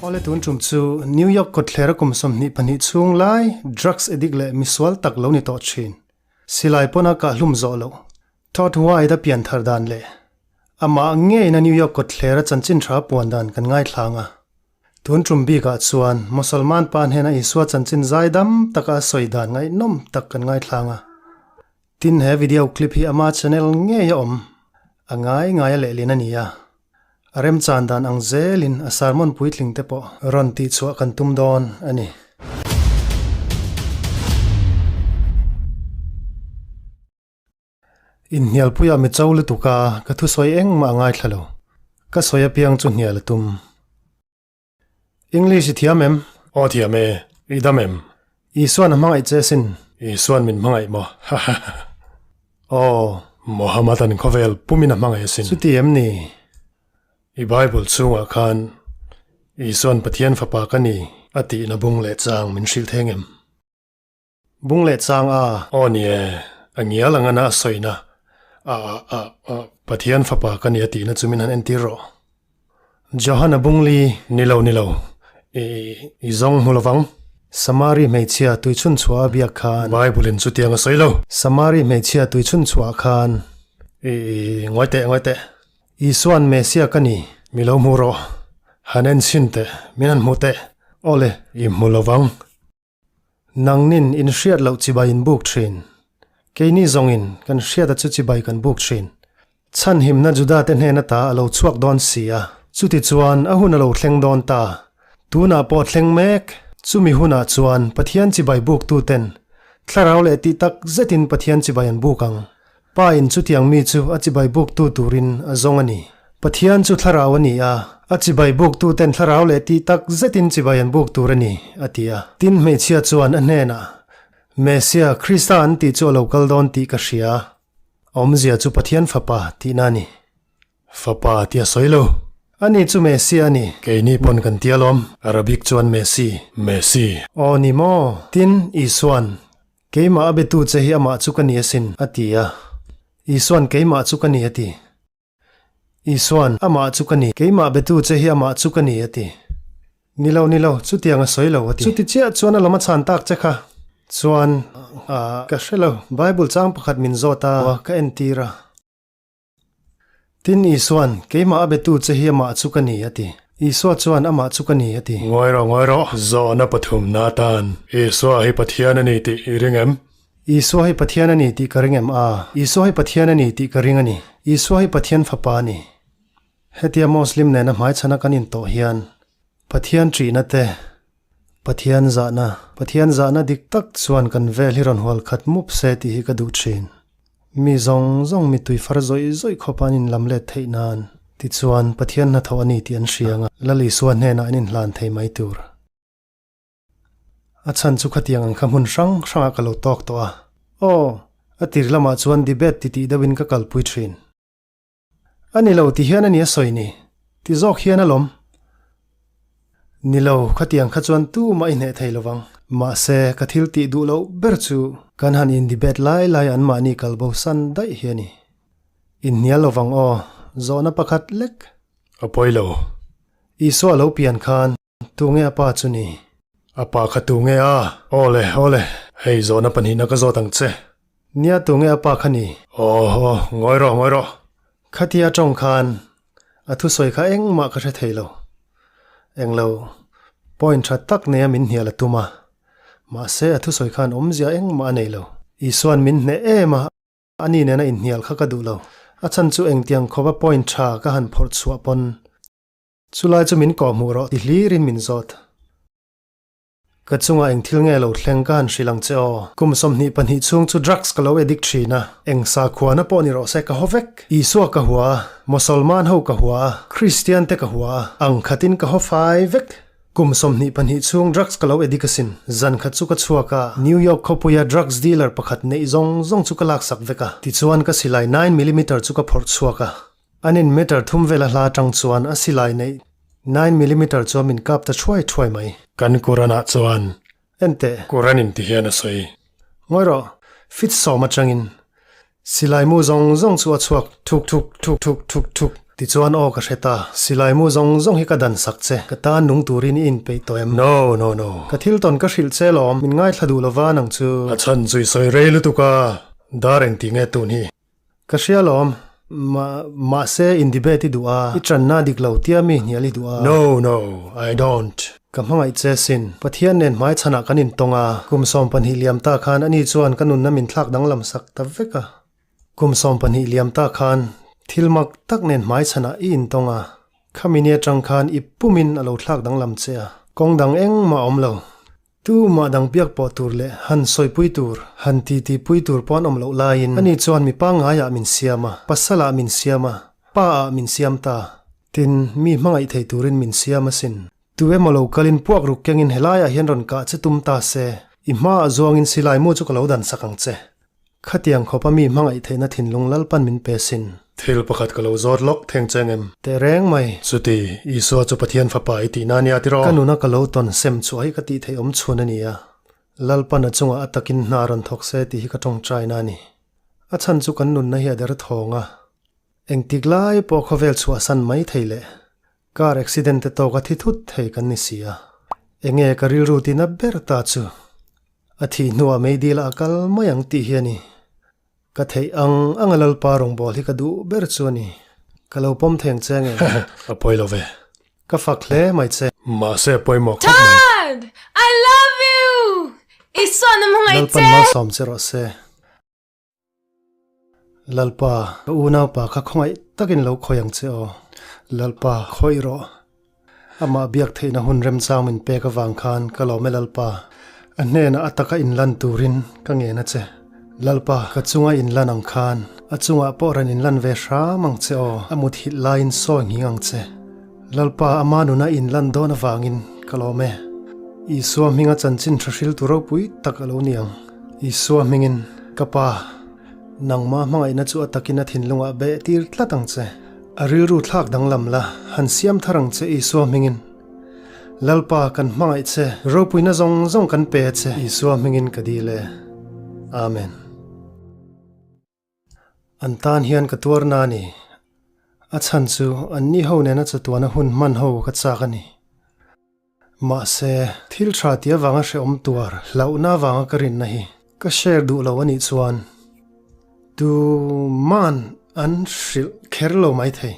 Awle tun tum chu New York kawtthlera kum 22 chhung lai drugs addict leh misual tak lo ni tawh thin. Silai pawn a kah hlum zawh loh. Todd White a pian thar dan leh amah ngeina New York kawtthlera chanchin tha puan dan kan ngaithlang a. Tun tum bikah chuan Musalman pa hnena Isua chanchin zai dam taka a sawi dan ngaihnawm tak kan ngaithlang a. Tin he video clip hi ama channel ngei a awm. A ngai ngai a lehlin a ni a. A remchan dan ang zelin a sermon puitling te pawh rawn tihchhuah kan tum dawn a ni. Inhnialpuiah mi cho lutuk a, ka thusawi engmah a ngaithla lo. Ka sawi apiang chu hnial a tum. English i thiam em? Aw thiam e, i dam em? Isuan a hmangaih che sin. Isuan min hmangaih maw? Ha ha ha. Aw. Mohammed an khawvel pumin a hmangaih asin. Chuti em ni? I Bible chhungah khan Isuan Pathian fapa ka ni a tihna bung leh chang min hrilh theng em? Bung leh chang a. Aw ni e, a ngial ang ana a sawina. A a a a Pathian fapa ka ni a tihna chu min han entir rawh. Johana bung li. Ni lo ni lo, i i zawng hmu lovang. Samari hmeichhia tui chhun chhuah a biak khan. Bible in chutiang a sawi lo. Samari hmeichhia tui chhun chhuah khan. I i ngawi teh ngawi teh. Isuan Messia ka ni. Mi lo hmu rawh. Han en chhin teh, min han hmu teh. Awle. I hmu lovang. Nangnin in hriat loh chibai in buk thin. Keini zawngin kan hriata chu chibai kan buk thin. Chhan himna Juda te hnen ata a lo chhuak dawn si a. Chuti chuan a hun a lo thleng dawn ta. Tunah pawh thleng mek. Chumi hunah chuan Pathian chibai buk tu ten thlarau leh tih tak zetin Pathian chibai an buk ang. Pa in chutiang mi chu a chibai buk tu turin a zawng a ni. Pathian chu thlarau a ni a, a chibai buk tu ten thlarau leh tih tak zetin chibai an buk tur a ni, a ti a. Tin hmeichhia chuan a hnenah, Messia, Krista an tih chu a lo kal dawn tih ka hria. Awmzia chu Pathian fapa tihna a ni. Fapa tih a sawi lo. Ani chu Messi a ni. Keini pawn kan ti alawm, Arabic chuan Messi, Messi. Aw ni maw? Tin, Isuan, Keimah a betu che hi amah chu ka ni asin, a ti a. Isuan keimah chu ka ni a ti. Isuan, Amah chu ka ni, keimah betu che hi amah chu ka ni a ti. Ni lo, ni lo, chutiang a sawi lo a ti. Chuti chiah chuan a lam a chhan tak che kha. Chuan, ah, ka hre lo, Bible chang pakhat min zawt a, ka entir a. Tin Isuan, Keimah a betu che hi amah chu ka ni, a ti. Isua chuan, Amah chu ka ni, a ti. Ngawi rawh, ngawi rawh, zawhna pathumna atan Isua hi Pathian a ni tih i ring em? Isua hi Pathian a ni tih ka ring em? A, Isua hi Pathian a ni tih ka ring a ni. Isua hi Pathian Fapa a ni. Hetia Muslim nena hmaichhana kan intawh hian Pathian ṭihna te, Pathian zahna, Pathian zahna dik tak chuan kan vel hi rawn hual khat mup se tih hi ka duh ṭhin. Mi zawng zawng mittui far zawih zawih khawpa an inlam let theih nan tichuan Pathian hnathawh a ni tih an hria ang a, Lal Isua hnenah an inhlan thei mai tur. A chhan chu khatiang ang kha hmun hrang hrangah ka lo tawk tawh a. Aw, a tir lamah chuan debate titih deuhin ka kalpui ṭhin. A ni lo ti hian a ni a sawi ni. Ti zawk hian alawm. Ni lo, khatiang kha chuan tumah i hneh thei lovang. Mahse, ka thil tih duh loh ber chu kan han in debate lai lai anmahni kalbo san daih hi a ni. Inhnial lovang aw, zawhna pakhat lek. A pawi lo. Isua lo pian khan tunge a pa chu ni? A pa kha tunge a? Awle, awle, hei zawhna pahnihna ka zawt ang che. Nia tunge a pa kha ni? Aw, aw, ngawi rawh, ngawi rawh. Khatia tawng khan a thusawi kha engmah ka hre thei lo. Englo, point tha tak neia min hnial a tum a. Mahse a thusawi khan awmzia engmah a nei lo. Isuan min hneh em a, ani nena inhnial kha ka duh lo. A chhan chu engtiang khawpa point tha ka han phawrh chhuah pawn. Chulai chu min kawhhmuh rawh ti hlirin min zawt. Ka chungah eng thil nge lo thleng ka han hrilh ang che aw. Kum 22 chhung chu drugs ka lo addict thin a, eng sakhuana pawh ni rawh se ka haw vek. Isua ka hua a, Mosolman ho ka hua a, Kristian te ka hua a, ang khatin ka haw fai vek. Kum 22 chhung drugs ka lo addict asin. Zan khat chu ka chhuak a, New York khawpuia drugs dealer pakhat neih zawng zawng chu ka laksak vek a. Tichuan ka silai nine millimeter chu ka phawrh chhuak a. An in meter thum vela hla atang chuan a silai neih nine millimeter chuan min kap ta thuai thuai mai. Kan Quran-ah chuan Enteh. Quran in ti hian a sawi. Ngawi rawh, fit sawm atangin silai mu zawng zawng chu a chhuak thuk thuk thuk thuk thuk thuk. Tichuan aw ka hre ta, silai mu zawng zawng hi ka dan sak che, ka tan nung turin i inpeih tawh em? No, no, no. Ka thil tawn ka hrilh che lawm, min ngaithla duh lova nang chu. A chhan chu i sawi rei lutuk a, dar engti nge tun hi? Ka hria lawm, ma, mahse in debate i duh a, i tanna dik lo tia mi hnial i duh a. No, no, I don't. Ka hmangaih che sin, Pathian nen hmaichhanah kan intawng a, kum 12 liam ta khan ani chuan ka nunna min thlak danglam sak ta vek a. Kum 12 liam ta khan thil mak tak nen hmaichhanah i intawng a, khami ni atang khan i pumin a lo thlak danglam che a, kawng dang engmah a awm lo. Tumah dang biak pawh tur leh han sawipui tur, han titi pui tur pawh an awm loh laiin ani chuan mi pangngaiah min siam a, pasalah min siam a, pa ah min siam ta. Tin, mi hmangaih thei turin min siam asin. Tu emaw lo kalin puak ruk kengin helaiah hian rawn kah che tum ta se, i hmaah zuangin silai mu chu ka lo dan sak ang che. Khatiang khawpa mi hmangaih theihna thinlung Lalpan min pe sin. Thil pakhat ka lo zawt lawk theng cheng em? Teh reng mai. Chuti, Isua chu Pathian fapa i tihna ania tiraw? Ka nuna ka lo tawn sem chu ai ka tih theih awm chhun a ni a. Lalpan a chungah a takin hna rawn thawk se tih hi ka tawngtaina a ni. A chhan chu kan nunna hi a der thawng a. Engtik lai pawh khawvel chhuahsan mai thei leh car accident te tawka thi thut thei kan ni si a. Enge ka rilru tina ber ta chu a thih hnuah meidil ah a kal mai ang tih hi a ni. Ka theih ang ang a Lalpa rawngbâwl hi ka duh ber chu a ni. Ka lo pawm theng che nge? A pawi lo ve. Ka fak hle mai che. Mahse a pawimawh khawp mai. Todd! I love you! Isuan a hmangaih che! Lalpan malsawm che rawh se. Lalpa, ka unaupa kha khawngaih takin lo khawi ang che aw. Lalpa, khawih rawh. Amah biak theihna hun remchang min pek avang khan ka lawm e Lalpa. A hnenah a taka inlan turin ka ngen a che. Lalpa, ka chunga inlan ang khan a chungah pawh rawn inlan ve hram ang che aw. A muthilh laiin sawi nghing ang che. Lalpa, ama nuna inlan dawn avangin ka lawm e. Isua hminga chanchin tha hriltu ropui tak a lo ni ang. Isua hmingin, Ka pa, nangma hmangaihna chu a takin a thinlungah beh tir tlat ang che. A rilru thlak danglam la, han siam thar ang che Isua hmingin. Lalpa, kan hmangaih che, ropuina zawng zawng kan pe che Isua hmingin ka dil e. Amen. An tan hian ka tuar na a ni. A chhan chu anni ho nena chatuana hun hman ho ka chak a ni. Mahse, thil tha tih avanga hrehawm tuar hlauhna avanga ka rinna hi ka share duh lo a nih chuan tuman an hrilh kher lo maithei.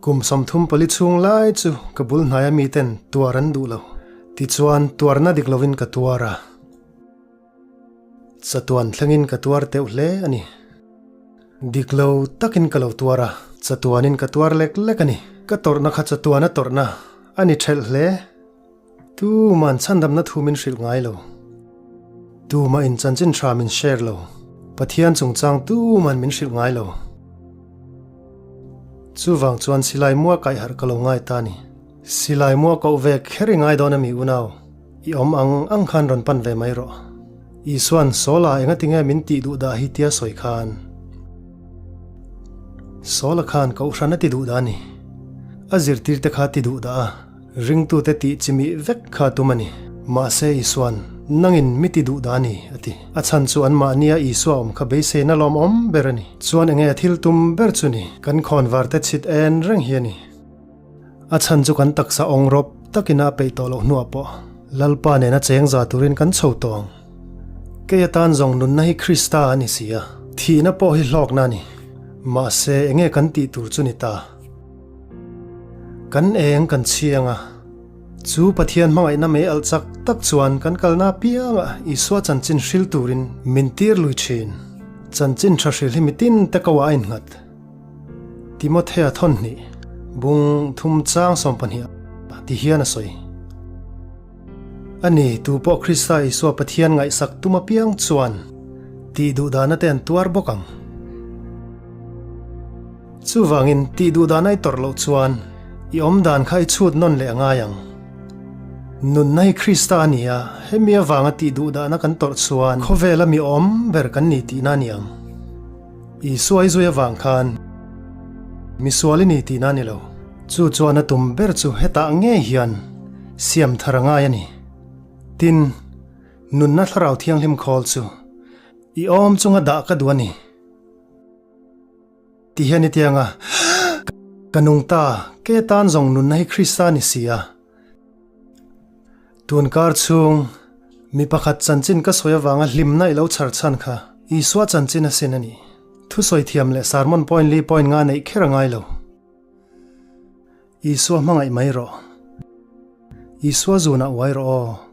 Kum 34 chhung lai chu ka bul hnaia miten tuar an duh lo. Tichuan, tuarna dik lovin ka tuar a. Chatuan thlengin ka tuar teuh hle a ni. Dik lo takin ka lo tuar a, chatuanin ka tuar lek lek a ni. Ka tawrhna kha chatuana tawrhna a ni ṭhelh hle. Tuma'n chhandamna thu min hrilh ngai lo. Tumah in chanchin ṭha min share lo. Pathian chungchang tuma'n min hrilh ngai lo. Chuvang chuan silai mua kaihharh ka lo ngai ta a ni. Silai mua koh ve kher i ngai dawn a mi unau? I awm ang ang khan rawn pan ve mai rawh. Isua'n Saula engati nge min tih duh dah hi tia sawi khan Saula khan Kohhran a ti duh dah a ni. A zirtirte kha ti duh dah a, ringtute tih chimih vek kha a tum a ni. Mahse Isua'n, Nangin mi ti duh dah a ni, a ti. A chhan chu anmahnia Isua awm kha beiseina lawmawm ber a ni. Chuan enge a thil tum ber chu ni? Kan khawnvarte chhit en reng hi a ni. A chhan chu kan taksa awng rawp takin a peih tawh loh hnuah pawh Lalpa nena cheng za turin kan chho tawh ang. Kei atan zawng nunna hi Krista a ni si a, thihna pawh hi hlawkna a ni. Mahse, enge kan tih tur chu ni ta? Kan eng kan chhiang a, chu Pathian hmangaihna mei alh chak tak chuan kan kalna apiangah Isua chanchin hril turin min tir lui thin. Chanchin tha hril hi mitin te ko ah a innghat. Timothea thawn hnih, bung thum chang 12 ti hian a sawi. A ni, tu pawh Krista Isua Pathian ngaihsak tum apiang chuan tih duhdahna te an tuar bawk ang. Chuvangin tih duhdahna i tawrh loh chuan i awmdan kha i chhut nawn leh a ngai ang. Nunna hi Krista a ni a, hemi avanga tih duhdahna kan tawrh chuan khawvela mi awm ber kan ni tihna a ni ang. Isua i zui avang khan misual i ni tihna a ni lo. Chu chuan a tum ber chu hetah ngei hian siam thar a ngai a ni. Tin, nunna thlarau thianghlim khawl chu i awm chunga dah ka duh a ni. Ti hian i tiang a. Ka nung ta, ke tan zawng nunna hi Krista ni si a. Tun kar chhung, mi pakhat chanchin ka sawi avanga hlimna i lo chhar chhan kha Isua chanchin asin a ni. Thusawi thiam leh sermon point li point nga neih kher a ngai lo. Isua hmangaih mai rawh. Isua zunah uai rawh aw.